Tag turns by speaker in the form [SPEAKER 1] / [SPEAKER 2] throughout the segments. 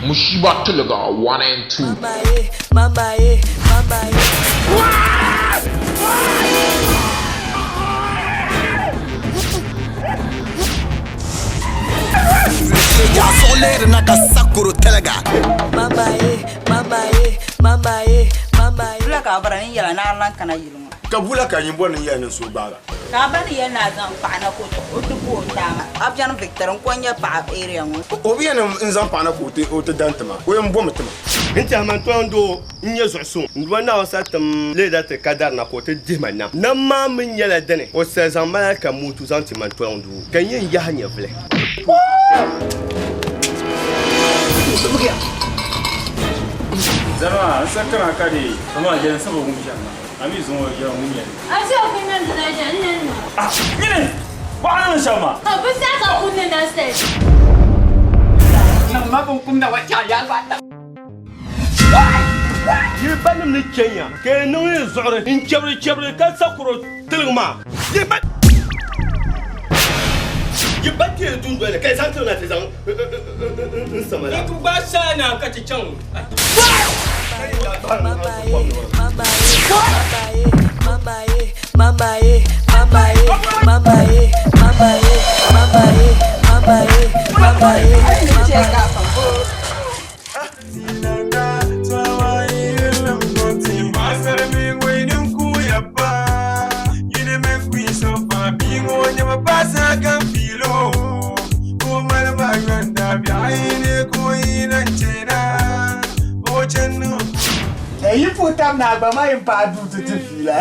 [SPEAKER 1] Mushiba Tiliga 1 and 2.
[SPEAKER 2] Mama ye, mama ye, mama ye. Mama ye, mama ye, mama ye, mama ye.
[SPEAKER 3] Bula ka a bara ni yɛla ni a lan kana yili ŋɔ.
[SPEAKER 4] Ka bula ka nyin bɔri ni yɛli ni so gbaaga.
[SPEAKER 3] Ka a ba ni yɛli ni a zaŋ paɣa na ka o ti bo o taama. A bɛni Victor n ko n-nyɛ paɣa area ŋɔ.
[SPEAKER 4] O bi yɛn ni n zaŋ paɣa na ka o ti dan ti ma, o yɛn bomi ti ma.
[SPEAKER 5] N tɛhi man tɔŋ doo n-nyɛ zuɣusuŋ. N Duuma Naawuni sa tim leeda ti ka dari na ka o ti dihi ma nam. Nam maa mi nyɛla dini? O sa zaŋ malaika Mutu zaŋ ti man tɔŋ doo ka n yɛn yahi nyɛvili.
[SPEAKER 6] Zama n sa kana ka di kama yɛn sabo ŋun shɛm maa a mi zuŋɔ yɛn ŋun yɛn.
[SPEAKER 7] A ti o kuni na dina ʒe n ni na.
[SPEAKER 6] Ah nyini bɔɣa ni shɛm maa.
[SPEAKER 7] Ka bi saha ka kuni na sef.
[SPEAKER 8] Niŋ ma binkumda wa chaŋ ya gba.
[SPEAKER 5] Yi banim ni chɛnya ka yi niŋ yi zuɣuri n-chɛbirichɛbiri ka sa kuro tiligi maa. Yi ba yi ba teei dundoli ni ka yi zaŋ tiligi na ti zaŋ n sama la.
[SPEAKER 8] Ti gbaai saa na ka ti chaŋ.
[SPEAKER 2] Mama ye, mama ye, mama ye, mama ye, mama ye, mama ye, mama ye, mama ye, mama ye, mama ye, mama ye, mama ye.
[SPEAKER 9] Yi puhi tam naa gba maa yin paai duu ti ti fiila.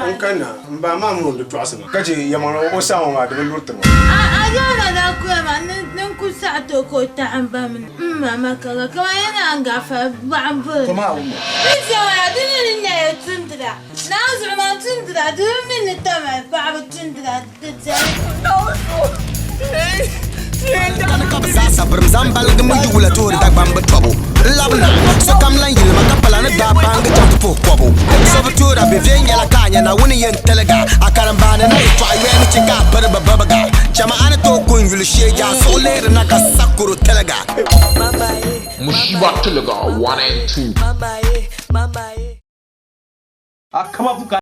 [SPEAKER 4] N kanna m ba maa mi ŋun di tɔɣisi ma ka che yɛlimaŋli o saɣim ŋɔ maa di bi luri ti ma.
[SPEAKER 7] A yɛla na kuya maa ni n ku saɣi ti o ka o taɣi m ba mini m ma ma ka ka kaman ya naan gaafara baɣa m biri. Ni zɛwaya di ni ni nyɛla tundira naa zuɣu maa tundira di bi mi ni tamali paɣaba tundira di diɛmi.
[SPEAKER 10] Kani ka bɛ zaa sabirim zaŋ baligi mini yi wula tuhiri Dagbamb tɔbu n-labina. Sokam lan yilima ka pala ni gbaai baŋgi chaŋ ti puhi kɔbu. So bi tuhira bɛ viɛnyɛla ka a nya Naawuni yɛn tiligi a. A karimbaani na yɛtɔɣa yoya ni chɛ ka a piri bɛ bibiga. Chama a ni tooi ku n-yuli shee jaa suɣu lihiri na ka sa kuro tiliga.
[SPEAKER 1] Mushiba Tiliga 1 and 2.
[SPEAKER 2] Mama ye, mama ye.
[SPEAKER 5] A kama buka.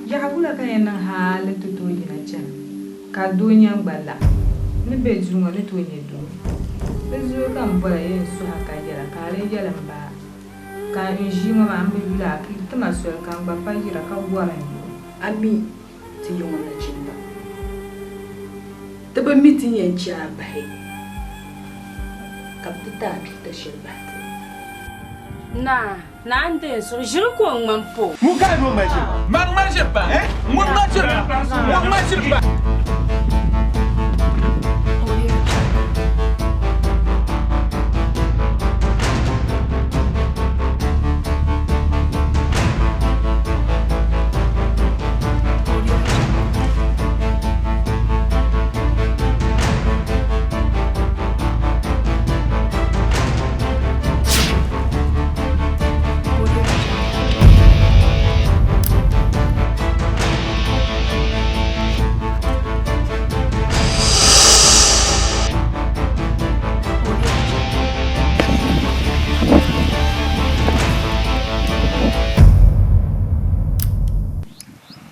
[SPEAKER 11] Yaɣa wula ka yɛn niŋ hali ti tooi yina chana ka doo nya n gba la ni be duu ŋɔ ni tooi nyɛ doo? Di zuɣu ka m bɔra yɛn suhi a ka yɛla ka a lee yɛli m ba ka n ʒii ŋɔ maa m bi yuli a ka yi ti ma soli ka n gba pa yira ka wari n yo.
[SPEAKER 12] A mi ti yiŋɔ nachimba, ti bi mi ti ni yɛn chɛ a bahi ka bɛ ti ti a tuuta shɛli bahi ti ni.
[SPEAKER 13] Naa, naa n-deei suhu, ʒiri ka o ŋmani po.
[SPEAKER 6] Ŋun ka noo ŋma ʒiri? Man ŋma ʒiri pa. Ŋun ŋma ʒiri? Ŋun ŋma ʒiri pa.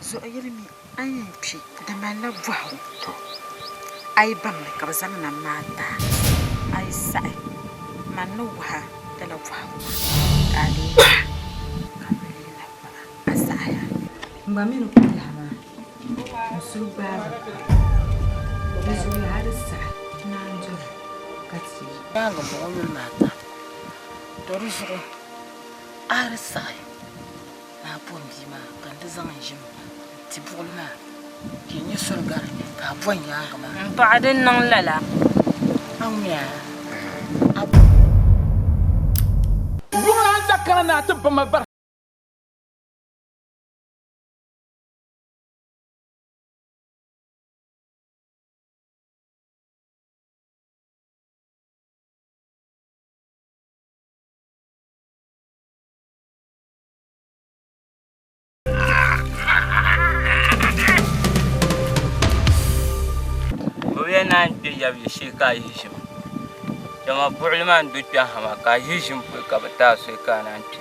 [SPEAKER 12] Zuɣu yili mi a ni yɛn kpi di malila bɔhigu a yi baŋ li ka bɛ zaŋ nam maa ti a, a yi saɣi man ni wuhi a lala bɔhigu maa ka a lee wahi ka bɛ lee labi baŋ a, a saɣiya.
[SPEAKER 11] N gba mi ni ku biɛhi maa n suhu gbaai ba pam. Di zuɣu hali di saha naan doli ka ti yi.
[SPEAKER 12] Nyaaŋa m-bɔŋɔ yuli maa tam, to di zuɣu. A di saɣi ni a bom bia maa ka n di zaŋ n ʒim n-ti buɣili maa ka yi nya soli gari ka a bom yaaŋa maa.
[SPEAKER 13] M paɣa di niŋ lala.
[SPEAKER 12] A ŋuya a.
[SPEAKER 6] Yuŋ lan da kana ni a ti ba ma bari.
[SPEAKER 8] Bɛ bi yɛn naan kpe yabi yi shee ka a yihi ʒim. Dama buɣili maa n-do kpe ha maa ka a yihi ʒim pɔi ka bɛ ti a soli ka a naan kpe.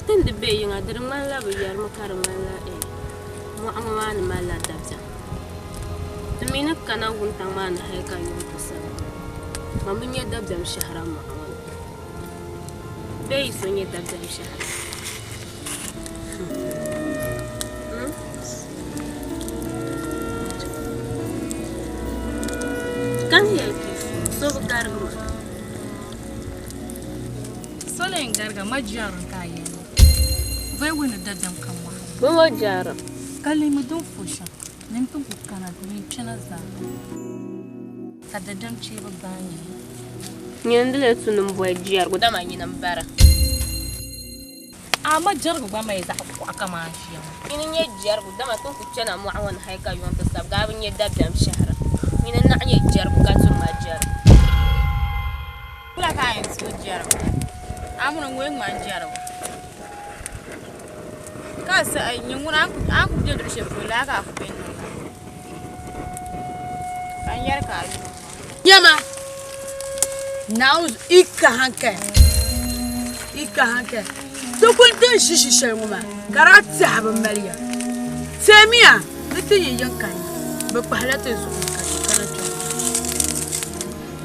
[SPEAKER 13] Ti ni di be yiŋa, di di ŋmanila bɛ yɛrimi ka di ŋmanila eh, mɔɣu ŋɔ maa ni malila dabiɛm. Ti mi ni kana wuntaŋ maa ni hali ka yuŋ ti sabigi, man bi nya dabiɛm shɛhira mɔɣu ŋɔ ni. Bee yi so nya dabiɛm shɛhira? Hmm? Ka ni yɛli ka yi so, so bi garigi ma.
[SPEAKER 14] Soli n gariga ma jɛriŋ ka a yɛli vɔi wuhi ni dabiɛm ka mɔɣu.
[SPEAKER 13] Bɛ ŋɔ jɛriŋ.
[SPEAKER 14] Ka lihimi din fo shɛm ni n ti ku kana domin kpɛna zaa ka dabiɛm chee bi baai nyɛ.
[SPEAKER 13] Nyini n-di lee tu ni m boli jɛrigu dama nyini m-bara.
[SPEAKER 14] A ma jɛrigu gba mali zaɣ kuɣa kaman ʒia ŋɔ.
[SPEAKER 13] Nyini n-nyɛ jɛrigu dama ti ni ku kpɛna mɔɣu ŋɔ ni hali ka yuŋ ti sabigi a bi nya dabiɛm shɛhira. Nyini n-naɣ nyɛ jɛrigu ka turi ma jɛrigu.
[SPEAKER 15] Wula ka a yɛn ti o jɛrigu? A mini ŋun ŋmani jɛrigu. Ka a saɣi nyɛ ŋuna a ni ku be luɣ shɛli polo laa ka a ku be niŋda. Ka n yɛri ka a yu.
[SPEAKER 16] Nyama, Naawuni yi ka hankali, yi ka hankali. Ti kuli din ʒi ʒi shɛli ŋɔ maa ka daa tɛha bi mali ya. Teemiya ni ti yi yiŋ kanna, bɛ kpahila ti zuɣu ni ka ti kana kpe ŋɔ.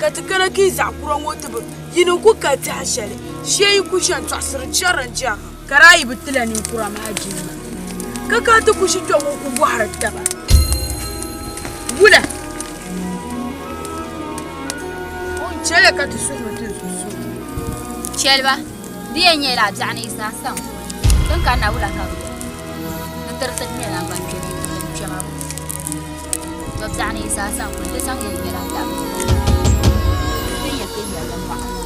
[SPEAKER 16] Ka ti kana ka yi zaɣ kura ŋɔ ti bi yi ni ku ka tɛha shɛli, shee yi ku ʒe n-tɔɣisiri jɛriŋ jɛriŋ. Ka daa yi bi tila ninkura maa jilima, ka ka ti ku ʒi kpe ŋɔ ku bɔhiri taba, Wula? O ni chɛliya ka ti suhuri ti zuɣusuŋ.
[SPEAKER 17] Chɛli ba, di yɛn nyɛla a biɛɣu ni yi zaa saŋ ti ni kanna wula ka bɛ yɛli ni tiri ti ŋmɛ naŋgbankpɛma din kpɛma bɔ. To biɛɣu ni yi zaa saŋ di saŋ yɛn nyɛla dabi ti yɛn ti yɛli mɔɣu ni.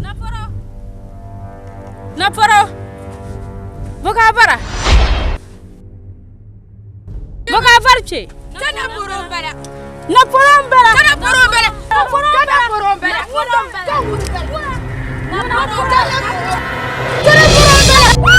[SPEAKER 15] Naporo! Naporo! Bɔ ka a bara? Bɔ ka a bari kpe?
[SPEAKER 16] Ka naporo m-bala.
[SPEAKER 15] Naporo m-bala.
[SPEAKER 16] Ka naporo m-bala. Ka naporo m-bala. Ka ŋuni m-bala. Naporo m-bala. Ka naporo m-bala.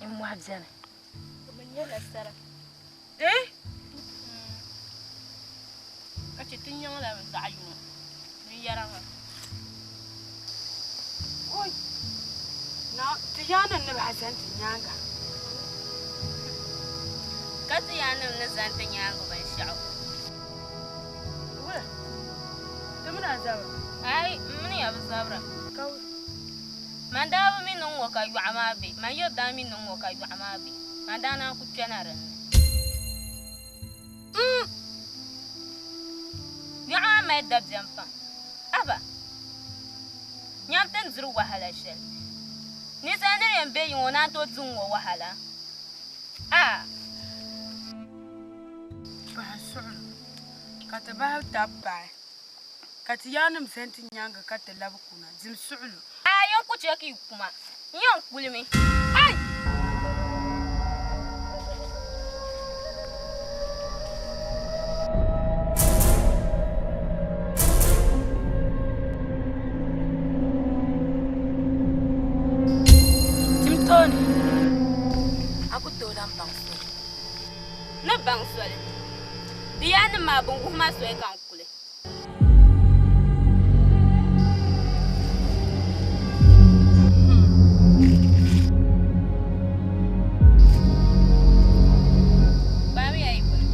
[SPEAKER 14] Nimmohi beni.
[SPEAKER 13] Bɛ nyɛla sara.
[SPEAKER 16] Eh?
[SPEAKER 13] Ka chɛ ti nyaŋla bɛ zaɣ yino binyɛra maa.
[SPEAKER 16] Oi! Na ti yaannim ni bahi zani ti nyaaŋa.
[SPEAKER 15] Ka ti yaannim ni zani ti nyaaŋa binshɛɣu.
[SPEAKER 16] Wula? Ti mini a zabira?
[SPEAKER 15] Aai, m mini ya bi zabira.
[SPEAKER 16] Ka wula?
[SPEAKER 15] Man daa bi mi ni ŋ-ŋɔ ka yɔɣu maa be. Man yiri daa mi ni ŋ-ŋɔ ka yɔɣu maa be. Man daa naan ku kpɛna din ni. M! Yɔɣu maa mali dabiɛm pam. Aba! Nyam ti ni diri wahala shɛli. Ninsal ni yɛn be yiŋ o naan tooi di ŋ-ŋɔ wahala? Aa!
[SPEAKER 16] Pahi suɣulo ka ti bahi tab paai, ka ti yaannim zani ti nyaaŋa ka ti labi kuna. Dim suɣulo.
[SPEAKER 15] A yɛn ku chɛ ka yi ku ma, n yɛn kulimi.
[SPEAKER 16] Ai!
[SPEAKER 14] Tim tooni, a ku tooi lan baŋ soli.
[SPEAKER 15] N ni baŋ soli. Di yaannim maa bɛn wuhi ma soli ka n kuli.
[SPEAKER 13] Kpaamiya yi buni.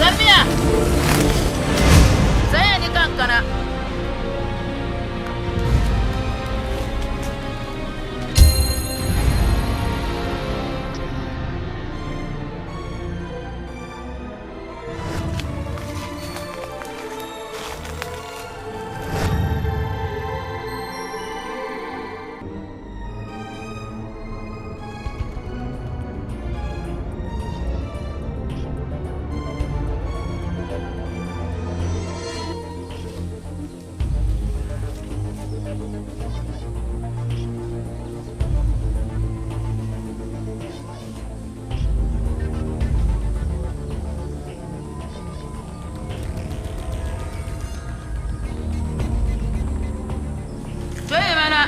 [SPEAKER 15] Zamiya! Zaya ni ka n kana.
[SPEAKER 16] Doya mana.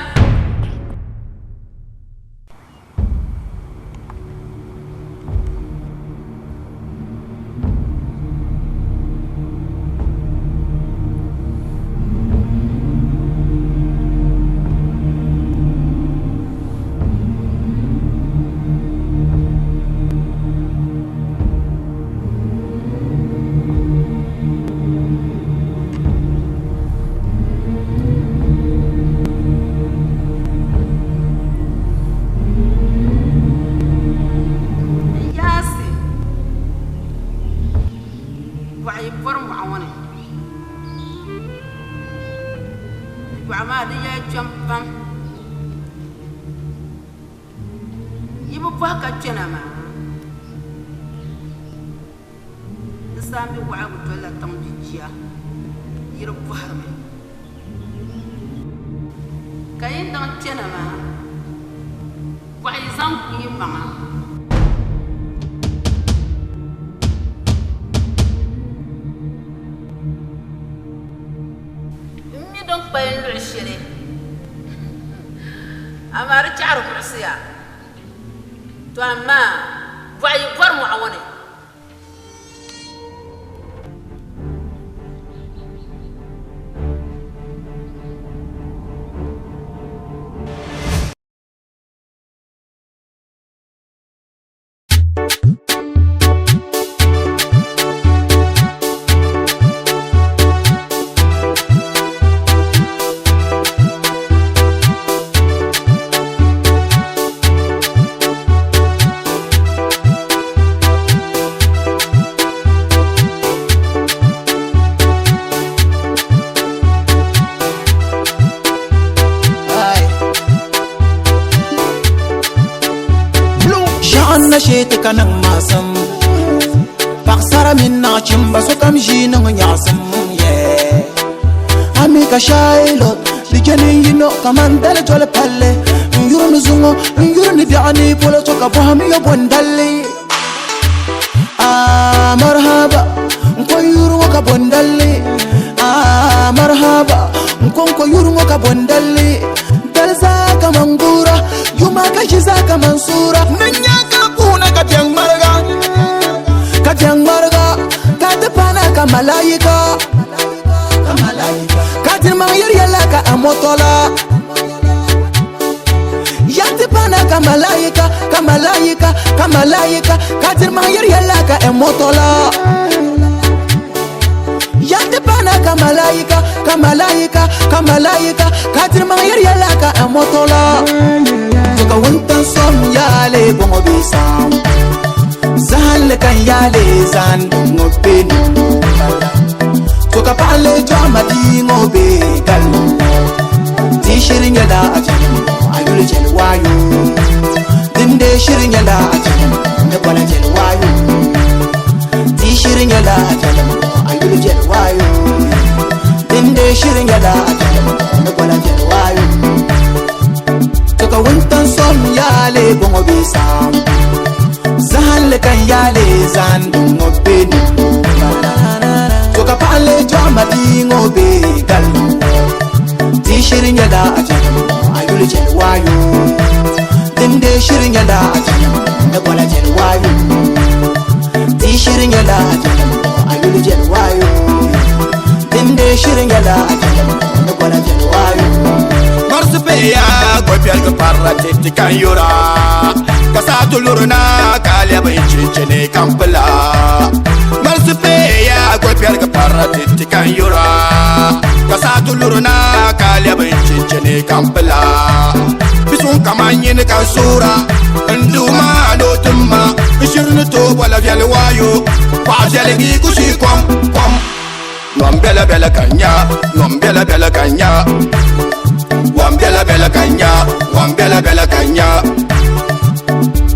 [SPEAKER 3] Yaasi bɔɣu yi pɔri mɔɣu ŋɔ ni bɔɣu maa di yɛli kpɛm pam yi bi bɔhi ka kpɛna maa di saambi waɣigu dolila tiŋ du jia yi di bɔhirimi ka yi niŋ kpɛna maa
[SPEAKER 12] Bɔɣu yi zaŋ ku yi maŋa. M mi din kpalim luɣ shɛli, amaa di chaɣiri muɣisi ya. To amaa bɔɣu yi bɔri mɔɣu ŋɔ ni.
[SPEAKER 18] Ʒiɛɣu na shee ti ka niŋ maasim paɣasara mini nachimba sokam ʒi niŋ nyaɣasim yeah. Ami ka shailot di chani yino kaman dali toli palli n yuri ni zuŋɔ n yuri ni biɛɣu ni polo to ka bɔhim yo bondalli ah marhaba n ko yuri ŋɔ ka bondalli ah marhaba n ko n ko yuri ŋɔ ka bondalli dali zaa kaman guura yuma ka ʒi zaa kaman suura ni nya ka kuuna ka piɛ ŋmariga ka piɛ ŋmariga ka ti pana ka malayika ka diri maŋ yɛri yɛla ka a mɔtɔ la ya ti pana ka malayika ka malayika ka malayika ka diri maŋ yɛri yɛla ka a mɔtɔ la ya ti pana ka malayika ka malayika ka malayika ka diri maŋ yɛri yɛla ka a mɔtɔ la to ka wuntaŋ som yaale bɔŋɔ bee saam zahanli kan yaale zahandi ŋɔ be ni to ka paɣali dɔɣima bia ŋɔ be galli di shiri nyɛla a viɛlim a yuli jɛli waayo din dee shiri nyɛla a viɛlim ni bɔla jɛli waayo di shiri nyɛla a viɛlim a yuli jɛli waayo din dee shiri nyɛla a viɛlim ni bɔla jɛli waayo to ka wuntaŋ som yaale bɔŋɔ bee saam zahanli kan yaale zahandi ŋɔ be ni to ka paɣali dɔɣima bia ŋɔ be galli di shiri nyɛla a viɛlim a yuli jɛli waayo din dee shiri nyɛla a viɛlim ni bɔla jɛli waayo di shiri nyɛla a viɛlim a yuli jɛli waayo din dee shiri nyɛla a viɛlim ni bɔla jɛli waayo
[SPEAKER 19] Marsipeya gopiɛlgi parila titi kan yura ka saa ti lurina ka lɛbi chinchini kan pila Marsipeya gopiɛlgi parila titi kan yura ka saa ti lurina ka lɛbi chinchini kan pila bisun kaman nyini kan suura n duuma no timma n shiri ni tooi bɔla viɛli waayo paɣa viɛligi ku shi kom kom nom bɛla bɛla ka nya nom bɛla bɛla ka nya wan bɛla bɛla ka nya wan bɛla bɛla ka nya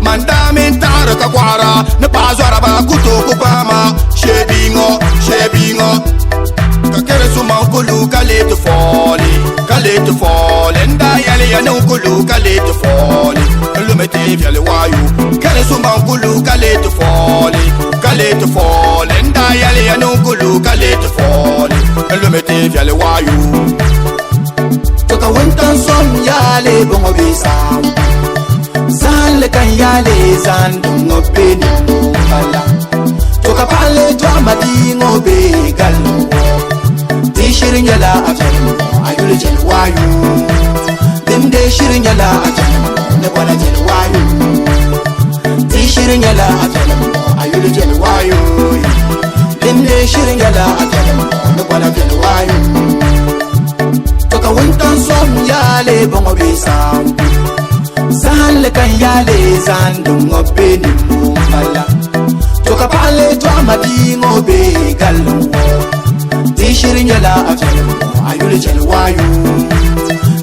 [SPEAKER 19] man daa min taɣari ka kɔhara ni paɣa zɔraba ku tooi ku paama shee ŋɔ shee ŋɔ ka kɛrɛ suma kulu ka lee ti fɔɔli ka lee ti fɔɔli n daa yɛli ya ni kulu ka lee ti fɔɔli n lumi ti viɛli waayo kɛrɛ suma kulu ka lee ti fɔɔli ka lee ti fɔɔli n daa yɛli ya ni kulu ka lee ti fɔɔli n lumi ti viɛli waayo
[SPEAKER 18] to ka wuntaŋ som yaale bɔŋɔ bee saam zahanli kan yaale zahandi ŋɔ be ni bala to ka paɣali dɔɣima bia ŋɔ be galli di shiri nyɛla a viɛlim a yuli jɛli waayo din dee shiri nyɛla a viɛlim ni bɔla jɛli waayo di shiri nyɛla a viɛlim a yuli jɛli waayo din dee shiri nyɛla a viɛlim ni bɔla jɛli waayo to ka wuntaŋ som yaale bɔŋɔ bee saam zahanli kan yaale zahandi ŋɔ be ni bala to ka paɣali dɔɣima bia ŋɔ be galli di shiri nyɛla a viɛlim a yuli jɛli waayo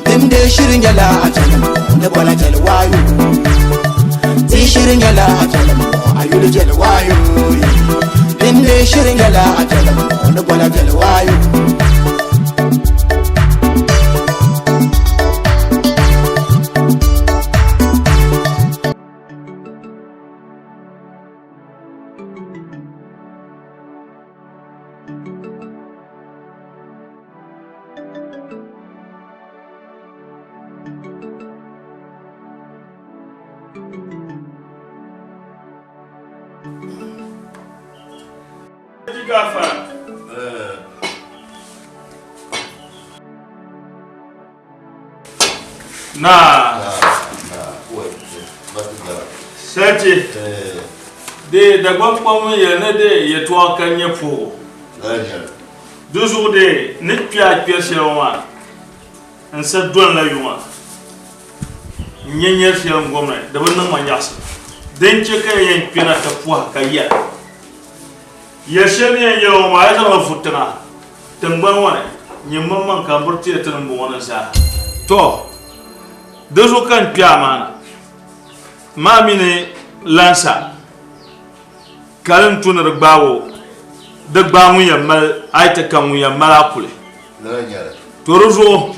[SPEAKER 18] din dee shiri nyɛla a viɛlim ni bɔla jɛli waayo di shiri nyɛla a viɛlim a yuli jɛli waayo din dee shiri nyɛla a viɛlim ni bɔla jɛli waayo
[SPEAKER 6] Naa. Sachi. De Dagbaŋ kpam yɛli ni de yɛtɔɣa ka nyɛ puhigu. Di zuɣu de ni kpe a kpɛri shɛli ŋɔ maa n sa dolila yuŋa n nyɛ nyɛri shɛli n gomni di bi niŋ ma nyaɣisim. Din che ka ya yɛn kpɛna ti puhi ka yɛra. Yɛl shɛli ni yɛn yɛli ŋɔ maa a yi zaŋ li vu tiŋa tiŋgbani ŋɔ ni, nyin maŋmaŋ ka m biri ti ya ti ni m-bɔŋɔ ni zaa. Tɔ! Di zuɣu ka n kpe a maa na maa mini lansa ka di ni tu ni di gbaag o, di gbaai ŋun yɛn mali a yi ti ka ŋun yɛn mali a kuli. To di zuɣu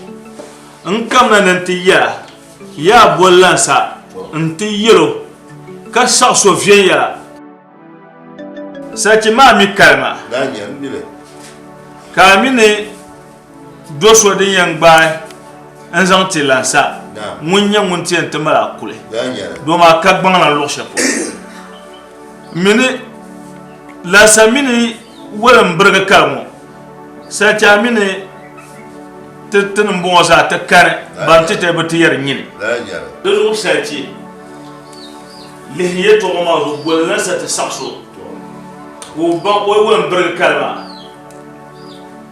[SPEAKER 6] n kamina ni n ti yɛl a, yaa boli lansa nti yɛl o ka saɣis o viɛnyɛla. Sachi maa mi kali maa, ka a mi ni do so din yɛn gbaai n-zaŋ ti lansa ŋun nyɛ ŋun ti yɛn ti mali a kuli, doo maa ka gbaŋ na luɣ shɛli polo. M mi ni lansa mi ni wolim birigi kali ŋɔ, sachi a mi ni ti ni m-bɔŋɔ zaa ti kani ban ti ti bi ti yɛri nyini. Di zuɣu sachi. Lihi yɛtɔɣa maa zuɣu boli na sa ti saɣis o ka o baŋ o yi wen birigi kali maa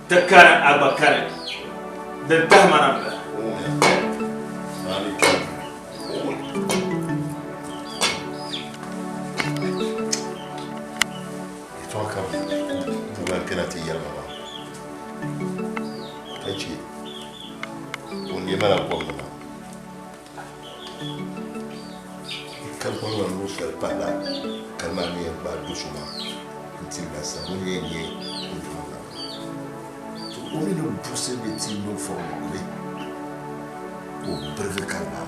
[SPEAKER 6] ti kani a gba kani din tahi ma na m-bala.
[SPEAKER 20] Yɛtɔɣa kam buɣa n-kpɛna ti yɛli ma maa ka chɛ o neema la gomna maa. Ka gbaŋ la luɣ shɛli pahila kali maa ni yɛn gbaai do so maa n-ti Lansa ŋun yɛn nyɛ o dima maa. To o mi ni buɣisi ni ti niŋ fɔŋ li ka o birigi kali maa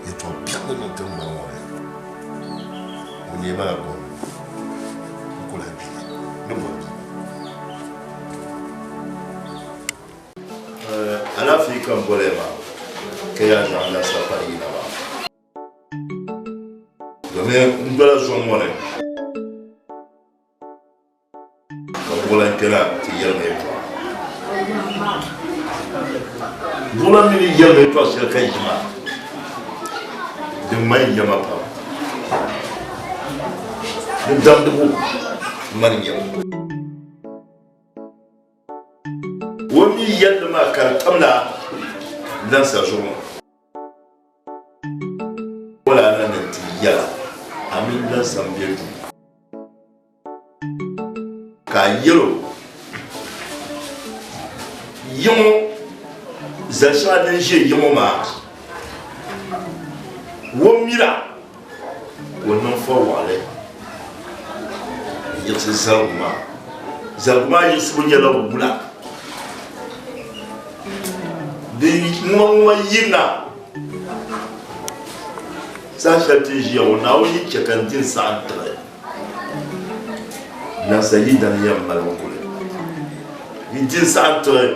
[SPEAKER 20] yɛtɔɣ biɛɣu ni niŋ tiŋgbani ŋɔ ni. O neei ma la gom n ku lahi gbi li ni bɔri bia. Alaafee ka n boli ya maa ka yaa zaŋ lansa pari yina maa domin n dola zom ŋɔ ni ka buɣulan kpɛna ti yɛli ma yɛltɔɣa. Buɣulan mi ni yɛli ma yɛltɔɣa shɛli ka yi maa di ŋmani yɛma pam ni damdibu ŋmani yɛm. O mi yɛlli maa ka di tamla lansa zuɣu maa. Wala na ni ti yɛla a mini lansa m-be duu ka a yɛl o yiŋɔ zali shɛŋa din ʒe yiŋɔ maa o mira ka o niŋ fɔwaɣili n-yiɣisi zaligu maa. Zaligu maa yiɣisibu nyɛla wula? Di ŋumaŋuma yirina saha shɛli ti ni ʒiya ŋɔ, Naawuni yi chɛ ka n di n saɣim tiɣi, lansa yidana yɛn mali n kuli. Yi di n saɣim tiɣi,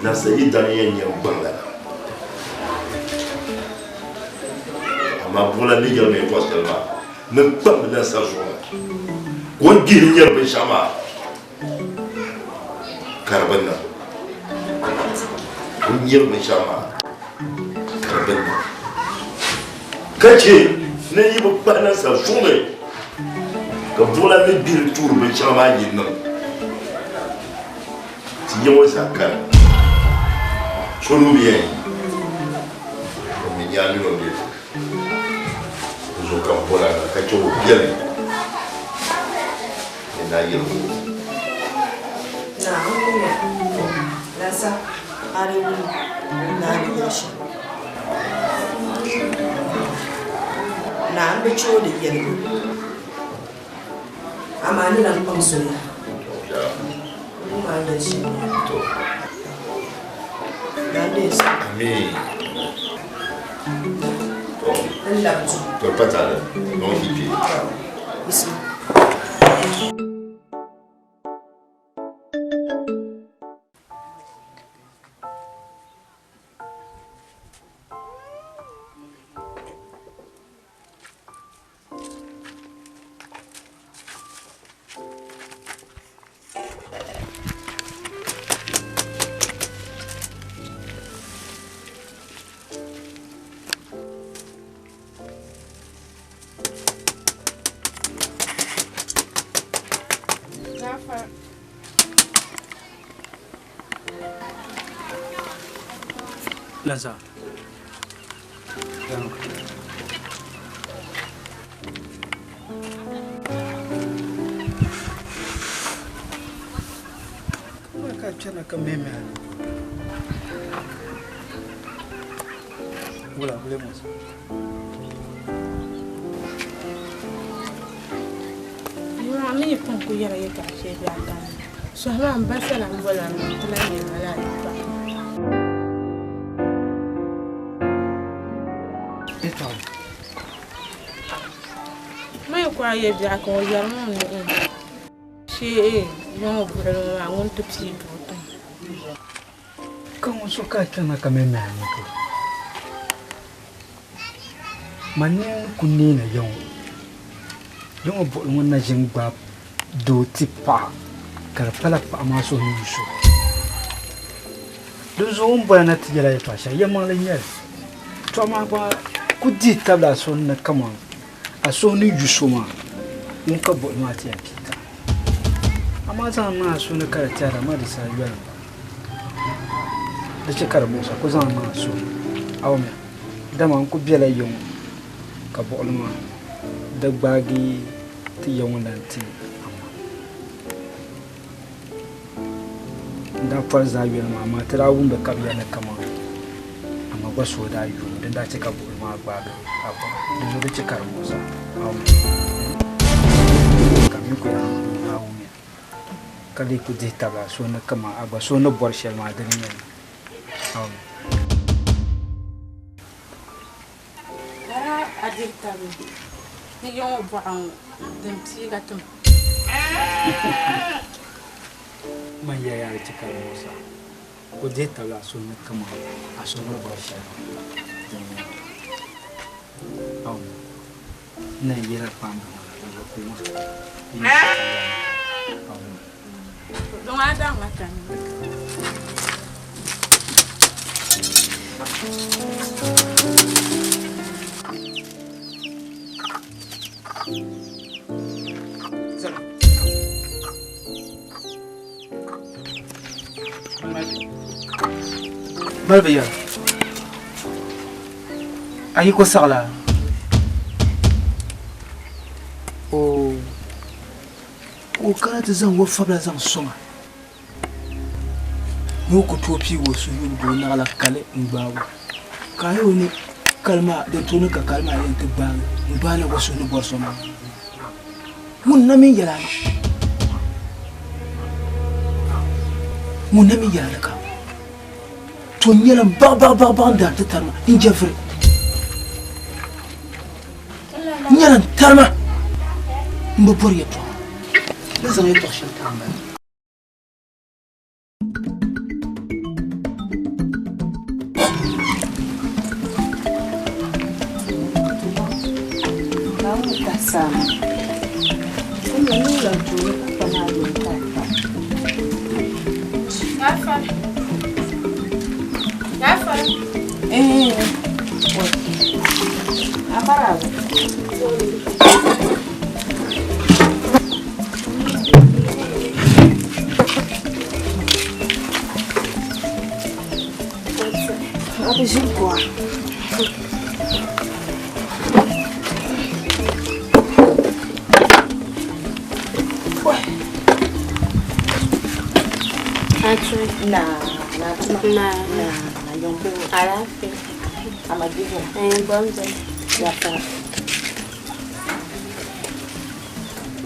[SPEAKER 20] lansa yidana yɛn nyɛ n gbaŋlana. Amaa buɣila ni yɛli ma yɛtɔɣ shɛli maa ni kpamdi lansa zuɣu ni, ka o ni gbihiri nyari binshɛɣu maa ka di bi niŋ. O ni nyari binshɛɣu maa ka di bi niŋ. Ka chɛ ni yi bi kpahi lansa zuɣu ni, ka buɣila ni gbihiri tuuri binshɛɣu maa yi niŋ. Ti ya ŋɔ zaa kani so nuu bi yɛn yi o mi nyaa mini o niriba di zuɣu ka m boli a na ka chɛ o biɛli ni naa yɛligu ŋɔ.
[SPEAKER 2] Naa n wumya Lansa a di wum naa ni yɛli shɛm. Naa m bi chɛ o di yɛligu amaa ni lan kpaŋ so yaha.
[SPEAKER 21] Lansa. Ka chana ka meme ani. Wula wule mo.
[SPEAKER 7] Wula mi pun ku yɛra yɛltɔɣa shɛli bɛ a gani. Sɔhima n ba sala n bɔla n ti lahi yɛli ma lala yɛltɔɣa. Ma yi ku a yɛ biɛɣu ka o yɛrimi o ni shee yiŋɔ buɣili ŋɔ maa ŋun ti pii doo tim.
[SPEAKER 21] Ka ŋun so ka a chana ka mɛmɛ a ni polo. Ma nini ni ku neena ya ŋɔ. Ya ŋɔ buɣili ŋɔ na ʒini gbaai doo ti paɣa ka di pala paɣa maa suhu ni yu so. Dinzuɣu o ni boli na ti yɛla yɛltɔɣa shɛli yɛlimaŋli n-nyɛ li. Tɔ amaa gba ku dihi tabili a suhu ni kaman a suhu ni yu so maa ŋun ka buɣili maa ti yɛn pii ta. Amaa zaŋ niŋ a suhu ni ka di tɛhira ma di saha yoli m-bala. Di chɛ ka di muɣis a, ku zaŋ niŋ a suhu ni. A wumya? Dama n ku bela ya ŋɔ ka buɣili maa di gbaagi ti ya ŋɔ lan ti a ma. N daa pɔri zaa yoli maa, amaa ti daa wumdi ka bɛ yɛli ni kaman a ma gba suhu daa yuumi din daa chɛ ka buɣili maa gbaagi a gba. Dinzuɣu di chɛ ka di muɣis a. A wumya? Ka m mi ku yɛli a ni a wumya, ka lee ku dihi tabili a suhu ni kaman a gba suhu ni bɔri shɛli maa dini n-nyɛ li. A wumya?
[SPEAKER 7] Lala a diri tabili ni ya ŋɔ bɔɣa ŋɔ din piiga tim.
[SPEAKER 21] Man ya yaa di chɛ ka di muɣis a. Ku dihi tabili a suhu ni kaman a suhu ni bɔri shɛli maa din nyɛ li. A wumya? N na yɛn yihila kpaambi ŋɔ na, dinzuɣu ku wum di ni chɛ ka ya maa. A wumya?
[SPEAKER 7] Zuŋɔ a daŋ ma kani.
[SPEAKER 21] Mali bi yɛra a yi ko saɣila
[SPEAKER 22] o o kana ti zaŋ o fabila zaŋ sɔŋa ni o ku tooi piigi o suhuyubu ka o naɣila kali n-gbaagi o ka a yi o ni kali maa din tooi ni ka kali maa yɛn ti gbaagi n-gbaai na o suhu ni bɔri so maa ŋun na mi yɛla ni ŋun na mi yɛla ni ka to n nyɛla baɣ baɣ baɣ baɣ n dari ti tarima n je vuri n nyɛla n tarima n bi bɔri yɛtɔɣa ni zaŋ yɛtɔɣ shɛli ti m bala.
[SPEAKER 12] Naawuni tahi saa maa. Ti mi ni lan tooi pa maa yom tahi pa.
[SPEAKER 7] Gafara. Gafara.
[SPEAKER 12] Eh. Amara. A bi ʒini kuɣa.
[SPEAKER 7] Aturi.
[SPEAKER 12] Na, na tuma.
[SPEAKER 7] Na.
[SPEAKER 12] Na, na yɔn pe.
[SPEAKER 7] Alaafee.
[SPEAKER 12] Ama bihi.
[SPEAKER 7] Eh, bɔm bɔm.
[SPEAKER 12] Gafara.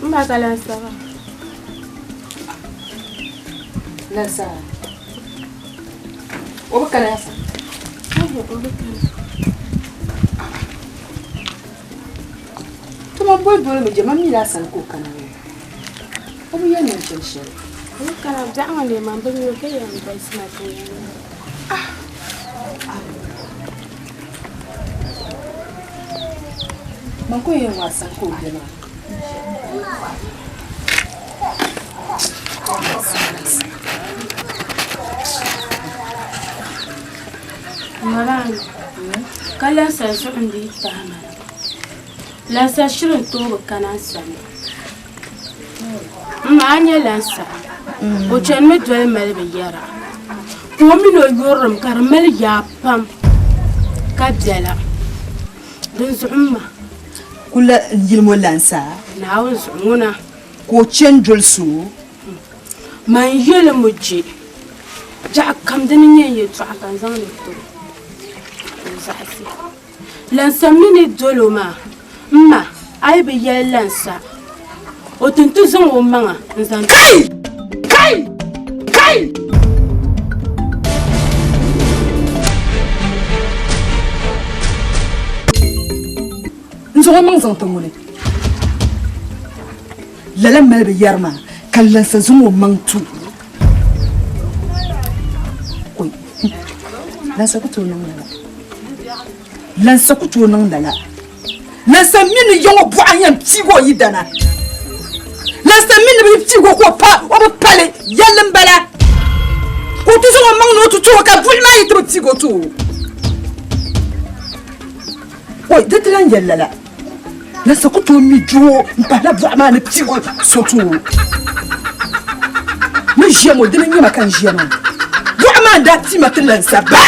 [SPEAKER 7] N ba ka lansaba.
[SPEAKER 12] Lansa. O bi kana yasa.
[SPEAKER 7] Ayi, o bi kana.
[SPEAKER 12] Tuma boli boli mi je ma mi la sani ka o kana.
[SPEAKER 4] O bi yɛn niŋ chani shɛli.
[SPEAKER 13] O yi kana biɛɣu ŋɔ lee man bi mi o ka yɛn dolisi ma ti yɛn niŋ.
[SPEAKER 4] Man ko yɛn waa sani ka o be maa.
[SPEAKER 13] Maraani, ka lansa zuɣu n-dii tahi ma na. Lansa shiri n-tooi bi kana n sani. M ma a nya lansa, o chanimi doli mali bi yɛra ka o mini o yurilim ka di mali yaa pam ka biɛla. Dinzuɣu m ma.
[SPEAKER 4] Kula yili ŋɔ lansa.
[SPEAKER 13] Naawuni zuɣu ŋuna.
[SPEAKER 4] Ka o chani dolisi o.
[SPEAKER 13] Man yɛli mi je. Biɛɣu kam di ni nyɛ n yɛltɔɣa ka n zaŋ li ti o ka o zaɣisi. Lansa mi ni dol o maa, m ma, a yi bi yɛli lansa, o ti ni ti zaŋ o maŋa n-zaŋ ti.
[SPEAKER 4] Kai! Kai! Kai! N zaŋ o maŋ zaŋ ti ŋuni? Lala mali bi yɛri maa ka lansa zaŋ o maŋ tu. Oi, lansa ku tooi niŋ lala. Lansa ku tooi niŋ lala. Lansa mi ni ya ŋɔ buɣa yɛn piigi o yidana. Lansa mi ni bi piigi o ka o pa o bi pali yɛlli m-bala. Ka o ti zaŋ o maŋ ni o ti tuhi o ka buɣili maa yi ti bi piigi o ti o. Oi, di ti lan yɛli lala. Lansa ku tooi mi doo m-pahila buɣa maa ni piigi o so ti o. Ni ʒiya ŋɔ, dini n-nyɛ ma ka n ʒiya maa. Buɣa maa n-daa pii ma ti lansa ba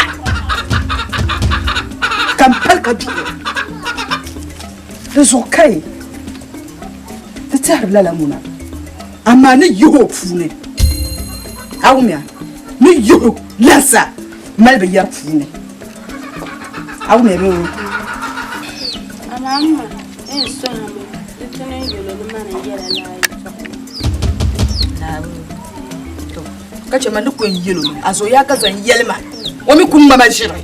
[SPEAKER 4] ka m pali ka duhi o. Di zuɣu kai ti tɛhiri lala ŋuna, amaa ni yihi o puuni, a wumya, ni yihi o lansa mali bi yɛri puuni. A wumya bee o?
[SPEAKER 13] Amaa m ma, n yɛn sɔŋ a mi di ti ni yɛl o ni mani n-yɛla lala yɛtɔɣa maa.
[SPEAKER 4] To, ka chɛ ma ni ku yɛn yɛl o mi, a zoya ka zaŋ yɛli ma, o mi ku ŋma ma ʒiri.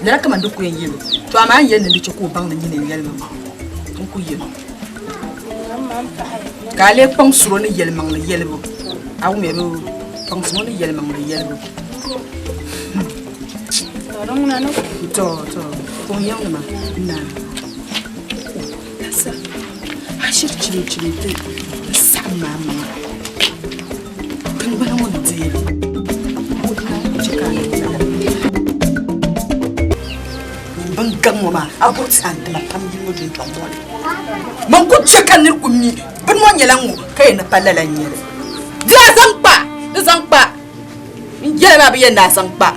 [SPEAKER 4] Lala ka man di ku yɛn yɛl o. To amaa n yɛli ni di chɛ ka o baŋ ni nyini n-yɛli ma maa, n ku yɛl o. Ka a lee kpaŋsir o ni yɛlimaŋli yɛlibu. A wumya bee o? Kpaŋsim o ni yɛlimaŋli yɛlibu. To, to, ka o yiŋnima n-na Lasa, a shiri chimchim ti saɣim maa maŋa. Tiŋgbana ŋɔ deei li. Chɛ ka a niŋ lala. Bin gaŋ ŋɔ maa, a bo ti a n-ti ma pam yili ŋɔ dundɔŋ ŋɔ ni. Man ku chɛ ka nir ku mi bini ŋɔ nyɛla ŋ-ŋɔ ka yɛn ni pa lala n-nyɛ li. Di a zaŋ kpa, di zaŋ kpa. N yɛla maa bi yɛn ni a zaŋ kpa.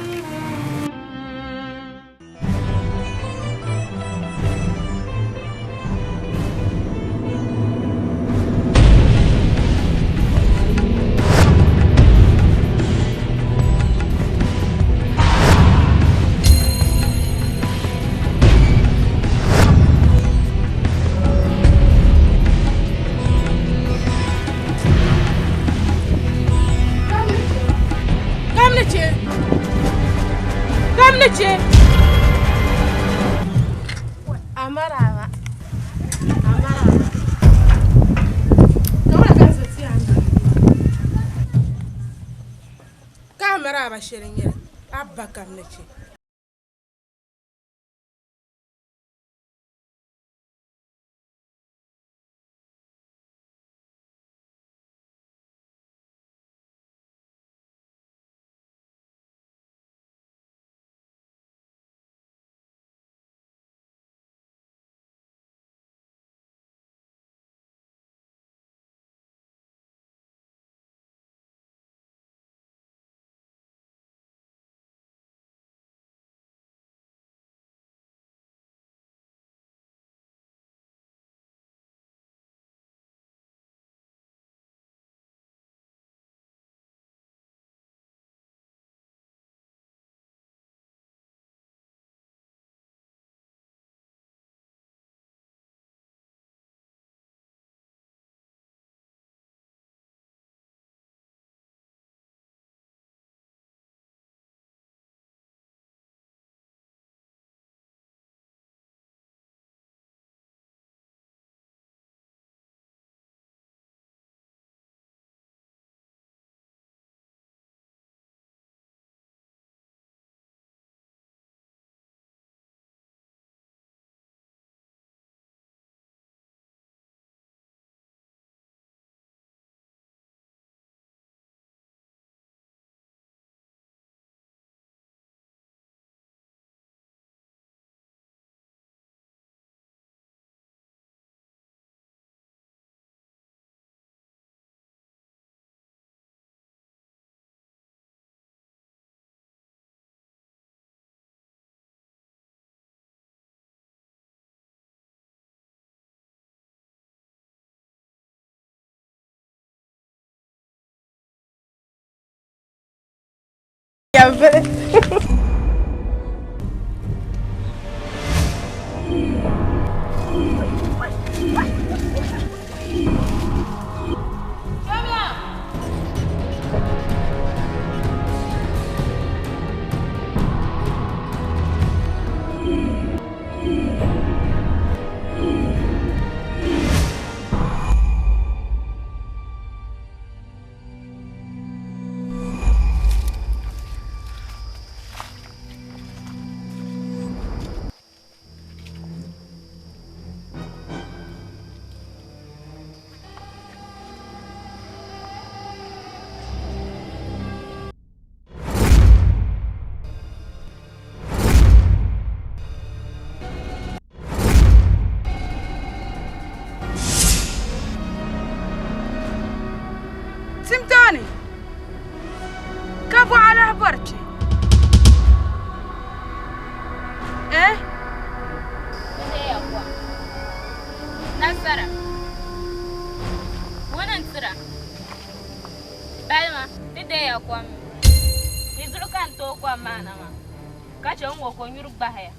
[SPEAKER 16] Kamniche!
[SPEAKER 13] Amaraba. Amaraba. Kamara kan sa ti an.
[SPEAKER 16] Ka amaraba shɛli n-nyɛli a ba Kamniche.
[SPEAKER 7] Nyɛvili.
[SPEAKER 16] Timtaani ka bɔɣa lahi bɔri kpe eh?
[SPEAKER 15] Nasara ŋuni n-tira Balima ti deeya kom mi. Di zuɣu ka n tooi kom maa na maa, ka chɛ n-ŋɔ konyuri gbahiya.